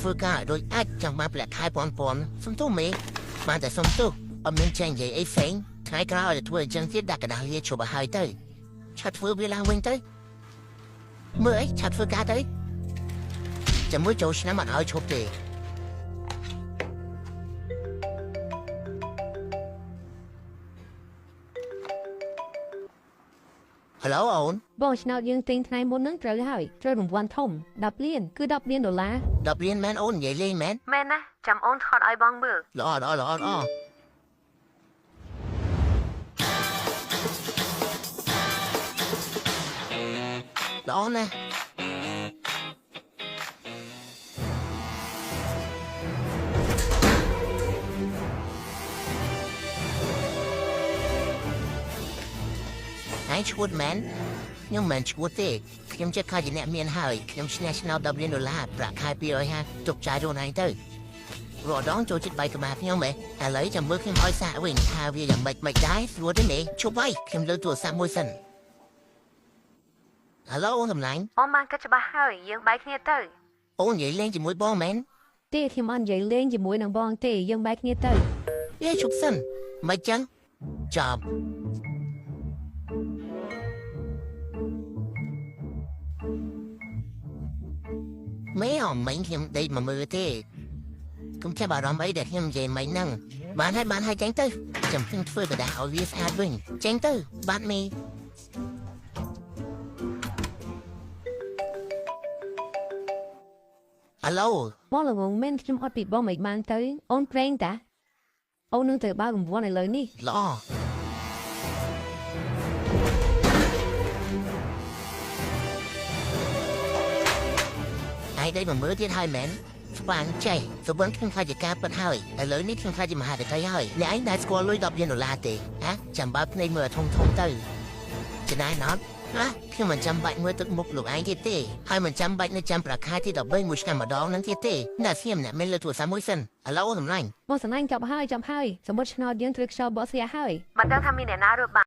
ធ្វើការឲ្យដូចអាចចង់បានប្រាក់ខែពាន់ពាន់សុំទោសមេបានតែសុំទោសអត់មានចេញនិយាយអីផ្សេងថ្ងៃក្រោយឲ្យធ្វើអញ្ចឹងទៀតដាក់កណ្ដាលលាជប់ឲ្យហើយទៅឆាត់ធ្វើវាឡើងវិញទៅមើលអីឆាត់ធ្វើការទៅចាំមួយចូលឆ្នាំអត់ឲ្យឈប់ទេHello អូន បងឆ្នោតយើងទិញថ្ងៃមុននឹងត្រូវហើយត្រូវរង្វាន់ធំ10លានគឺ10លានដុល្លារ 10លានមែនអូននិយាយលេងមែន មែនណាចាំអូនថតឲ្យបងមើល ល្អល្អល្អល្អល្អណាស់ឯងឈួតមែនខ្ញុំមិនឈួតទេខ្ញុំចិត្តខ្លាចជាអ្នកមានហើយខ្ញុំឈ្នះឆ្នោត10លានដុល្លារប្រាក់ខែ250ទុកចាយខ្លួនឯងទៅរាល់ដងចូលចិត្តបាយក្បាលខ្ញុំហ៎ឥឡូវចាំមើលខ្ញុំឲ្យសាកវិញថាវាយ៉ាងម៉េចមិនដែរស្រួលទេមេជប់ហើយខ្ញុំលើកទូរស័ព្ទមួយសិន Hello អូនសំឡាញ់ អូនបានគិតច្បាស់ហើយយើងបែកគ្នាទៅ អូននិយាយលេងជាមួយបងមែន ទេខ្ញុំអត់និយាយលេងជាមួយនឹងបងទេយើងបែកគ្នាទៅ យេជប់សិនមិនចឹងចាប់មេអមមិនខ្ញុំដេកមកមើលទេកុំចាប់អារម្មណ៍អីដែលខ្ញុំនិយាយមិញហ្នឹងបានហើយបានហើយចេញទៅចាំខ្ញុំធ្វើกระดาษឲ្យវាស្អាតវិញចេញទៅបាទមេHello បងល្ងងមែនខ្ញុំអត់ពីបងមិនបានទៅអូនប្រេងតាអូននឹងទៅបើករង្វាន់ឥឡូវនេះ ល្អឯងដេកមកមើលទៀតហើយមែនស្វាងចេះសុបិនខ្ញុំខ្លាចជាការពិតហើយឥឡូវនេះខ្ញុំខ្លាចជាមហាសេដ្ឋីហើយអ្នកឯងដែលស្គាល់លុយ10លានដុល្លារទេហ៎ចាំបើភ្នែកមើលធំធំទៅចំណាយណត់ហ៎ខ្ញុំមិនចាំបាច់មើលទឹកមុខលោកឯងទៀតទេហើយមិនចាំបាច់នៅចាំប្រាក់ខែទី13មួយឆ្នាំម្ដងនឹងទៀតទេណាស្ងៀមអ្នកមានលើទូរស័ព្ទមួយសិនឥឡូវសម្លាញ់ បងស្រឡាញ់ចាប់ហើយចាប់ហើយសមុទ្រឆ្នោតយើងត្រូវខ្យល់បកស្រាហើយមិនដឹងថាមានអ្នកណារត់បាន